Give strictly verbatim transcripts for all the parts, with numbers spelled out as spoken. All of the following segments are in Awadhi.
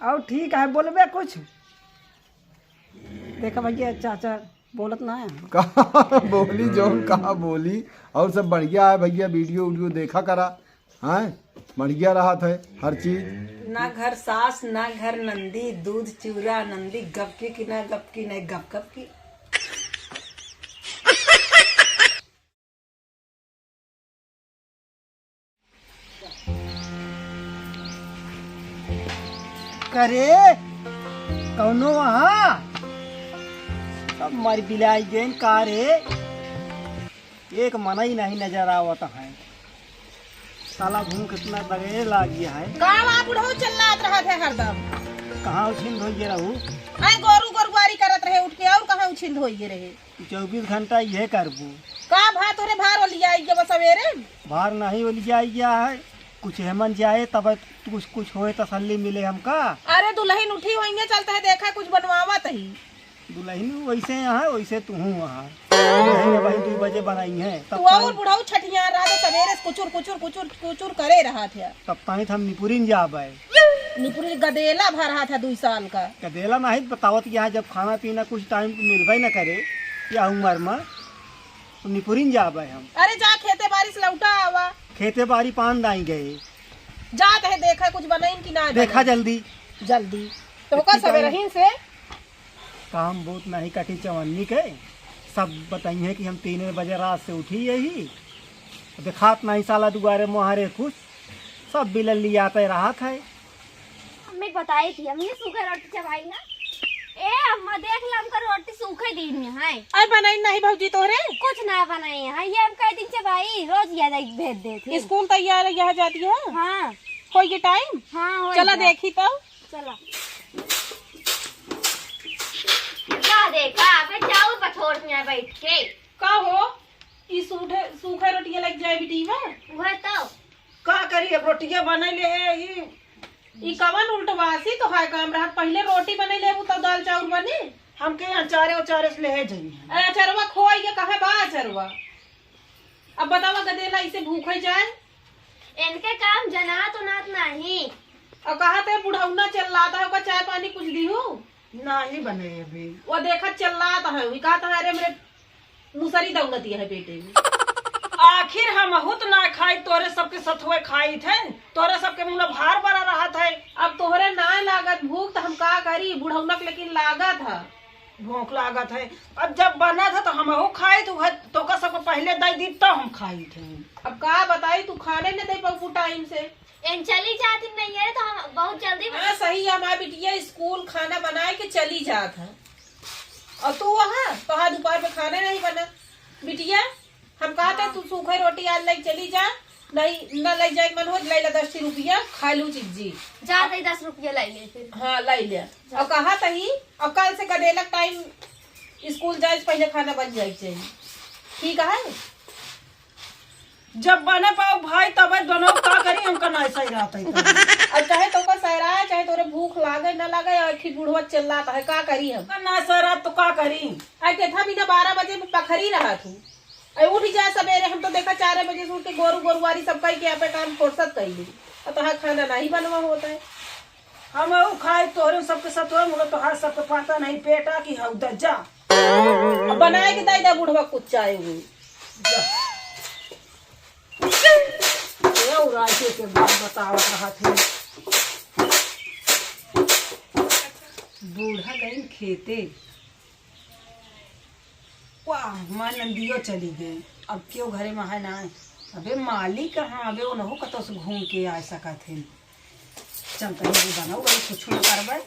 और ठीक है, बोलबे कुछ। देखा भैया, चाचा बोलत ना है। कहाँ बोली जौन, कहाँ बोली। और सब बढ़िया है भैया, वीडियो उडियो देखा करा। हैं, बढ़िया रहत है हर चीज। ना घर सास, ना घर नंदी, दूध चिउरा नंदी, गपकी की ना गपकी, नहीं गप गप की। करे, कौनो वहाँ? सब मर बिलाई गए का रे? एक मनई नहीं नजर आवत है। साला भूख इतना लगे लागी है। का बा बुढ़ऊ चिल्लात रहत है हरदम? कहाँ उछिंद होइए रहू? अरे गोरू गोरुआरी करत रहे उठ के, और कहाँ उछिंद होइए रहे? चउबीस घंटा इहे करबू। का भा तोरे भार ओलिया आई गया बस सवेरे? भार नहीं ओलिया आई गया है, कुछ हेमन जाए तब कुछ, कुछ होए तसल्ली मिले हमका। अरे दुलहिन उठी होइंगे, चलत है देखा कुछ बनवावत ही। दुलहिन वैसे यहाँ, वैसे तुहूँ वहाँ। दुलहिन भाई दू बजे बनाई है, तब तू और खाए। बुढ़ऊ छठिया रहा तो सवेरे से कुचुर, कुचुर, कुचुर, कुचुर करे रहा थे। तब ताई हम निपुरिन जाबे। निपुरिन गदेला भर रहा था दुई साल का। गदेला नहीं बतावत यहाँ, जब खाना पीना कुछ टाइम पे मिलबे न करे या उम्र में, तो निपुरिन जाबे हम। अरे जा खेते बारी से लौटा आवा। खेते बारी पान दाई गए। जात है देखा कुछ बनाइन कि ना देखा बनाइन। जल्दी। जल्दी। तो का इतनी सवेरे टाइम। रहीन से काम बहुत नहीं कटी चवन्नी के, सब बताई है कि हम तीन बजे रात से उठी यही, देखात नहीं साला दुआरे मुहारे कुछ, सब बिलल लियाते रहत है। अम्मी बताई थी, हम ये सूखे रोटी चबाई ना। ए अम्मा, देख ला, हमका रोटी सूखे दिन में है। अरे बनाई नहीं भौजी तोहरे? कुछ ना बनाई है, ये हम कई दिन चबाई, रोज याद आई भेज देती। स्कूल तैयार है, यहाँ जाती है? हाँ। होई के टाइम? हाँ, होई चला गया। देखी तो। चला। का देखा, अबे चाउर बछोर में बैठ के। का हो, ई सूखे, सूखे रोटियां लग जाए बिटीवा? वह तो। का करी, अब रोटियां बने ले है, ई, ई कवन उल्टवासी तो है काम रहत, पहिले रोटी बने लेबू तब दाल चाउर बने। हमके यहाँ चारे उचारे से ले जाइए। अरे अचरवा खोई के कहाँ बा अचरवा? अब बतावा गदेला इसे भूखे जाए? इनके काम जनात उनात नाही। और कहा ते बुढ़ौना चिल्लात है, ओका चाय पानी कुछ दिहू? नाही बने अभी। वो देखा चिल्लात है, वो कहत है, "अरे मेरे मुसरी दौड़ती है पेटे में।" आखिर हमहू तो ना खाई, तोरे सबके सथुए खाई थे, तोरे सबके मुँह भार बड़ा रहत है। अब तोहरे ना लागत भूख तो हम का करी, बुढ़ौना के लेकिन लागत है। भूख लागत है। अब जब बनत है तो हमहू खाइत है, तोका सबको पहिले दे दी तब हम खाइत है। अब का बताई, तू खाने न दे पाऊ टाइम से। एन चली जाती नहीं है तो हम बहुत जल्दी हाँ, सही है, हमार बिटिया स्कूल खाना बनाए के चली जात है। और तू वहाँ, तोहार दोपहर में खाने नहीं बना। बिटिया, हम कहते हाँ। तू सूखे रोटी आज लेके चली जा, नहीं, ना ले जाए के मन हो, ले ला दस रुपया, खा लू चीज जी। जा दे दस रुपया ले ले फिर। हाँ, ले ले। जा। और कहा तही, और कल से गदेलक टाइम स्कूल जाए से पहले खाना बन जाए के चाहिए। ठीक है? जब बने पाओ भाई, तबे दोनों का करी, हमका ना सही रहत है। अब चाहे तोका सहराए, चाहे तोरे भूख लागे, ना लागे, और फिर बुढ़वा चिल्लात है, का करी हम? ना सहरात तो का करी? आज देखा बिना बारह बजे में पखरी रहा तू। अरे उठ जा सबेरे, हम तो देखा चार बजे से उठ के गोरू गोरुआरी सब कई के आपे काम फुर्सत कइली। और तोहार खाना नहीं बनवा होता है। हम ऊ खाए तोहरे सबके सतुआ, मगर तोहार सबके पता नहीं पेटा कि हऊ द जा। अब बनाए के दे दे बुढ़वा कुछ चाहे हुई। जा। ये उराइते के बात बतावत रहत है। बूढ़ा गइन खेते। वाह, हमार नंदियो चली गए, अब क्यों घरे में है ना। अबे मालिक कहाँ, अबे उनहु कतौ से घूम के आ सकत है। चल तनी भी बनाओ, वही कुछ ना करबे।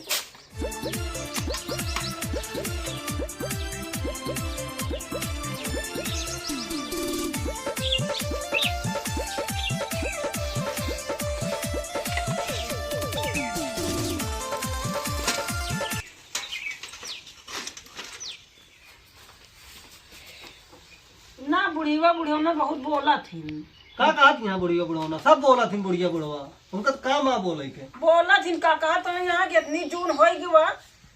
ना, बुढ़िया, बुढ़िया ना बहुत बोलत हिन। का कहत हिन बुढ़िया बुढ़वा ना? सब बोलत हिन बुढ़िया बुढ़वा। उनका तो काम आ बोले के। बोलत हिन का कहत हिन यहाँ के इतनी जून होई गई बा,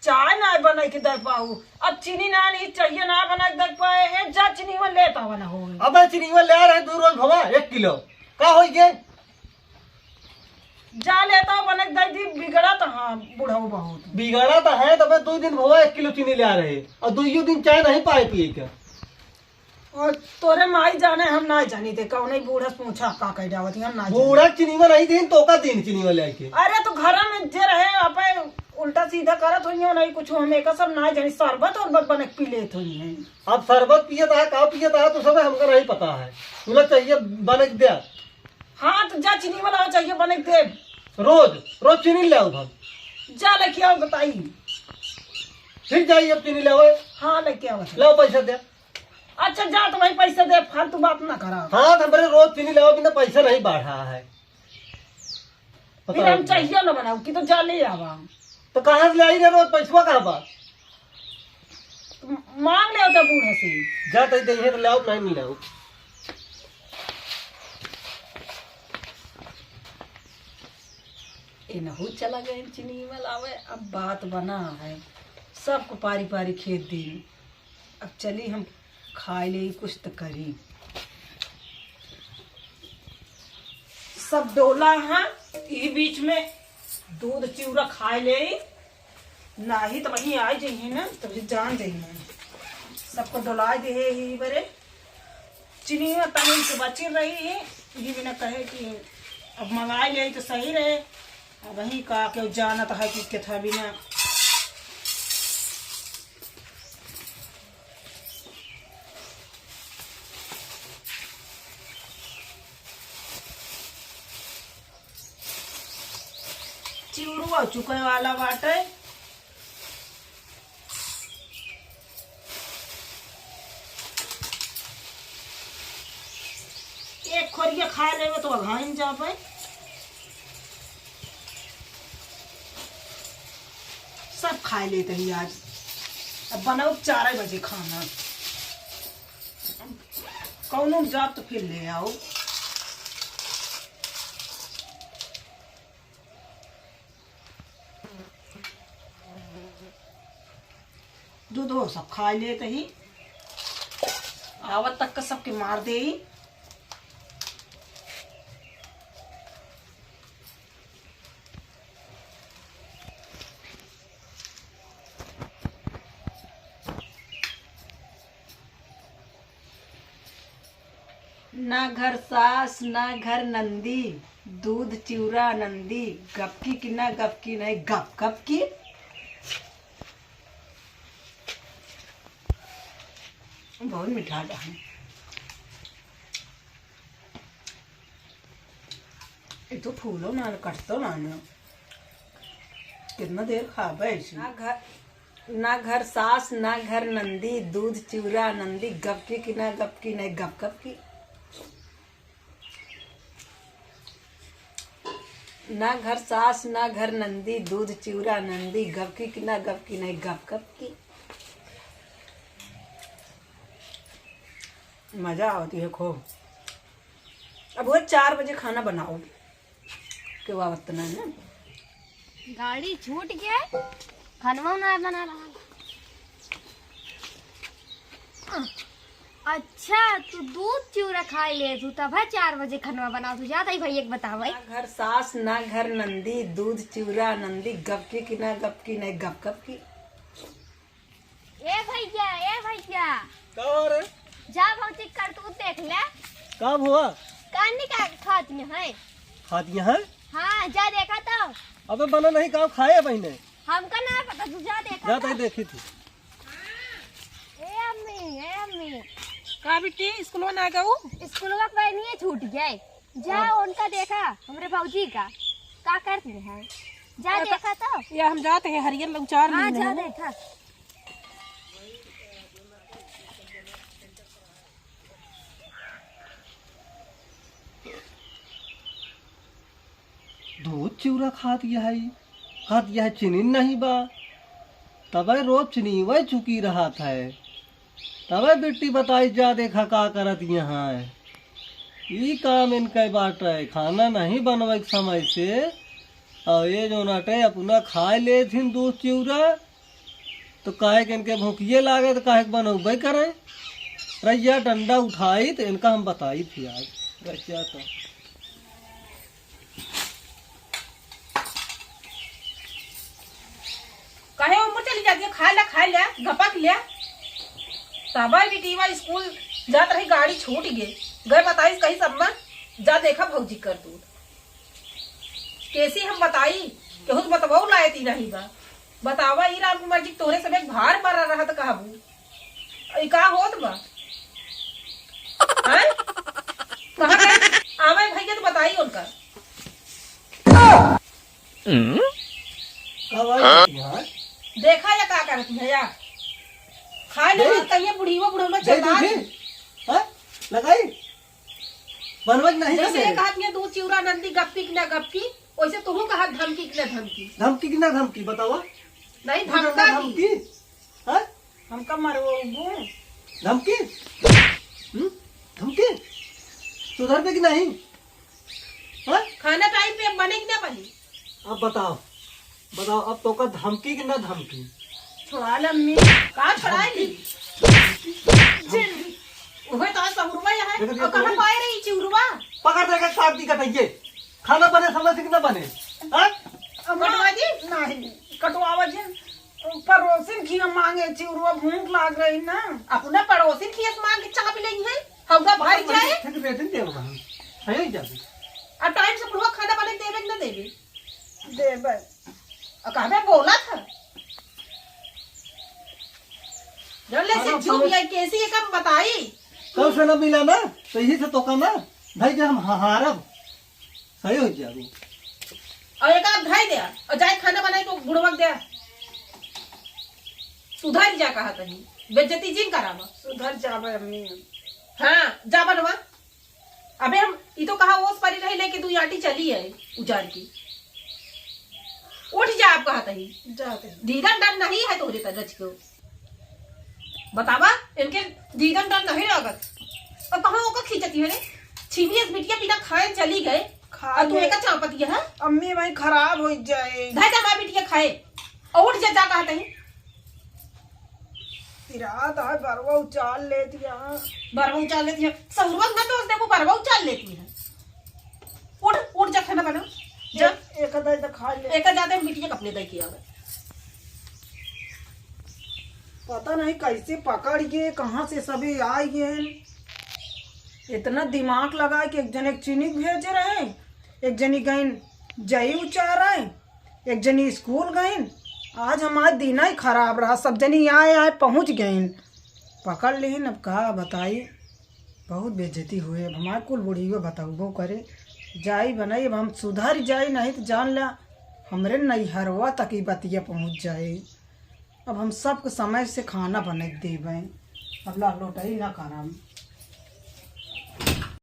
चाय ना बनाई के दे पाऊ। अब चीनी ना नहीं चाहिए ना बना के दे पाए है, जा चीनी में लेत आवा ना हो। अबे चीनी में ले आ रहे दू रोज भवा एक किलो। का होई के? जा लेता हूँ, बने दे दी, बिगड़ा तो हाँ बुढ़ऊ बहुत। बिगड़ा तो है, तबे दो दिन भवा एक किलो चीनी ले आ रहे, और दुइयो दिन चाय नहीं पाए पिए के। और तोरे माई जाने, हम ना जानी थे, कौन ही बूढ़ा से पूछा का कह जावत ही, हम ना जानी। बूढ़ा चीनी में नहीं दिन, तो का दिन चीनी में ले आके। अरे तो घर में जे रहे, आपे उल्टा सीधा करत होइयो नहीं कुछ, हम एक सब ना जानी, शरबत उरबत बने के पी लेत होइए। अब शरबत पियत है, का पियत है, तो सब हमका नहीं पता है। तूने चाहिए बने के दे। हाँ, तो जा चीनी वाला हो, चाहिए बने के दे। रोज, रोज चीनी ले आओ हम। जा लेके आओ, बताई। फिर जाइए अब चीनी ले आओ। हाँ, लेके आओ। लाओ पैसा दे। अच्छा, जा तो भाई पैसा दे, फालतू बात ना करा। हाँ, तो हमरे रोज चीनी ले आओ, बिना पैसा नहीं बढ़ा है। फिर हम चाहिए ना बनाऊ कि तो जा ले आवा। तो कहाँ से ले आई रे रोज, पैसवा कहाँ बा? मांग ले होता बूढ़ा से। जा तई दे, तो ले आओ, नहीं मिला हो। इनहू चला गए चीनी में लावे, अब बात बना है, सबको पारी पारी खेत दी। अब चली हम खाए ले कुछ तो करी। सब डोला है, ई बीच में दूध चिउरा खाए ले, नाही तो वहीं आ जाइए ना, तब जान जाइए। सबको डोला दे ही बरे। चीनी में तनी से बची रही है, ये बिना कहे कि अब मंगाए ले तो सही रहे। अब वहीं का के जानत है कि केथा बिना। चिउरुआ चुके वाला बाटे। एक खोरिया खाए लेबे तो अघाइन जाबे। सब खाए लेते ही आज। अब बनाओ चार बजे खाना। कौनो जाब तो फिर ले आओ। दूध हो सब खाए लेते ही। आवत तक का सबके मार दे। ना घर सास, ना घर नंदी, दूध चिउरा नंदी, गपकी कि ना गपकी नहीं, गप गप की। बहुत मीठा बा। ये तो फूलो ना, कटतो ना ना। कितना देर खाबे ऐसे? ना घर, ना घर सास, ना घर नंदी, दूध चिउरा नंदी, गपकी कि ना गपकी नहीं, गप गप की। ना घर सास, ना घर नंदी, दूध चिउरा नंदी, गपकी कि ना गपकी नहीं, गप गप की। मजा आवती है खूब। अब वो चार बजे खाना बनाओ। के आवत ना है ना। गाड़ी छूट गया, खनवा ना बना रहा। अच्छा, तू दूध चिउरा खाए ले, तू तब है चार बजे खनवा बनाओ, तू जाता ही भाई एक बताओ भाई। ना घर सास, ना घर नंदी, दूध चिउरा नंदी, गपकी कि ना गपकी नहीं, गप गप की। ए भैया, ए भैया। का हो रे? जा भौजी करतूत देख ले। का भुआ? कानी का खात में है। खात में है? हाँ, जा देखा तो। अबे बना नहीं का खाए बहिने? हमका ना पता, तू जा देखा जा तो। तई देखी थी। ए अम्मी, ए अम्मी। का बिट्टी, स्कूल में ना गऊ? स्कूल का बहनिए छूट गए। जा हाँ। उनका देखा, हमरे भौजी का, का करती है? जा अरे देखा तो। या हम जाते हैं, हरियर लोग चार हाँ, महीने जा हैं। देखा। दूध चिउरा खात यह है, खात यह चीनी नहीं बा, तबे रोज चीनी वह चुकी रहत है। तबे बिट्टी बताई जा देखा का करत यहाँ है। ई काम इनके बाटे, खाना नहीं बनवे के समय से। और ये जो नाटे अपना खाए ले थिन दूध चिउरा, तो काहे के इनके भूखिए लागे तो काहे के बनौबे करे। रैया डंडा उठाई तो इनका हम बताई थी आज। रैया तो ये खा ले, खा ले, गपक ले। तबा बिटिया स्कूल जात रही, गाड़ी छूट गे, गए बताइस कहिस अम्मा, जा देखा भौजी कर दूध। केसी हम बताई, केहू तो बतवाऊ लायती नहीं बा। बतावा, ई राम कुमार जी तोहरे सब एक भार परा रहत कहबू। ई का होत बा? हैं? कहाँ गए? आवे भैया तो बताई उनका। का भाई? देखा या का करत भैया? खाए ले दे। कहिए बुढ़ीवा बुढ़ौना दे चिल्ला दूध दे। दी। हाँ? लगाई? बनवत नहीं जैसे करे। ये कहत है, "दूध चिउरा नंदी गप्पी कि ना गप्पी", वैसे तुहू कहा धमकी कि ना धमकी। धमकी कि ना धमकी, बतावा? नहीं, धमका की। धमकी? हाँ? हमका मरवाबू? धमकी? हम्म? धमकी? सुधर दे कि नहीं? हाँ? खाना टाइम पे बने कि ना बने? अब बताओ, बताओ, अब तोका धमकी कि ना धमकी? छोड़ा ले अम्मी। का छोड़ा ली? धमकी। जिन, उहे तो सहुरवा है। देखो, और कहाँ देखो। पाए रही चिउरवा? पकड़ दे के साथ दी कटइये। खाना बने समय से कि ना बने? हाँ? अम्मा, कटवा दी? नहीं, कटवावा जिन। पड़ोसिन खिया मांगे चिउरवा, भूख लाग रही ना। अपना पड़ोसिन खिया से मांग के चाह भी लेई है, हौदा भर जाए। ठीक बेटिन देव हम। सही जाबे। अब टाइम से बुढ़वा खाना बने देवे कि ना देवे? देबे। आ कहबे बोला था। जब ले से हाँ, चुप समझ- या कैसी ये कम बताई। कल से ना मिला ना, तो यही से तोका ना, भाई के हम हारब। सही हो जाबू। और एक आध धाई दे, और जाए खाना बनाए तो बुढ़वा के दे। सुधर जा कहा तनी, बेइज्जती जिन करावा। सुधर जाबे अम्मी। हाँ, जा बनवा। अबे हम, ई तो कहा ओस परी रही लेके दू आटी चली है उजाड़ की। उठ जा, आप कहा तही। जाते हैं। दीदा डर नहीं है तोरे पर रच के। बतावा, इनके दीदन डर नहीं लागत। और कहाँ ओका खींचती है रे? छीनियस बिटिया बिना खाए चली गए। खा और तू ले। एका चापती है? अम्मी, वही खराब हो जाए। धर जा, हमारी बिटिया खाए। और उठ जा, जा कहा तही। इराद है, बरवा उचाल लेती है। बरवा उचाल लेती है। सहुरवा ना तो देबू, बरवा उचाल लेती है। उठ, उठ जा, खाना बना। जा। एक, एक दाई तो खा ले। एक जाते हम बिटिया के अपने दाई की आवे। पता नहीं कैसे पकड़ के, कहाँ से सभी आ गए। इतना दिमाग लगा के एक जने के चीनी भेजे रहे, एक जनी गईन जई उचार आए, एक जनी स्कूल गईन। आज हमार दिन ही खराब रहा, सब जनी आए, आए पहुँच गईन, पकड़ लेहिन। अब का बताई, बहुत बेइज्जती हुए। अब हमार कुल बुढ़ियो बतौबो करे, जाई बनाई, अब हम सुधर जाई, नहीं तो जान ला हमरे नैहरवा तक ई बतिया पहुँच जाए। अब हम सबके समय से खाना बने देबे, अब ला लोटई ना करम।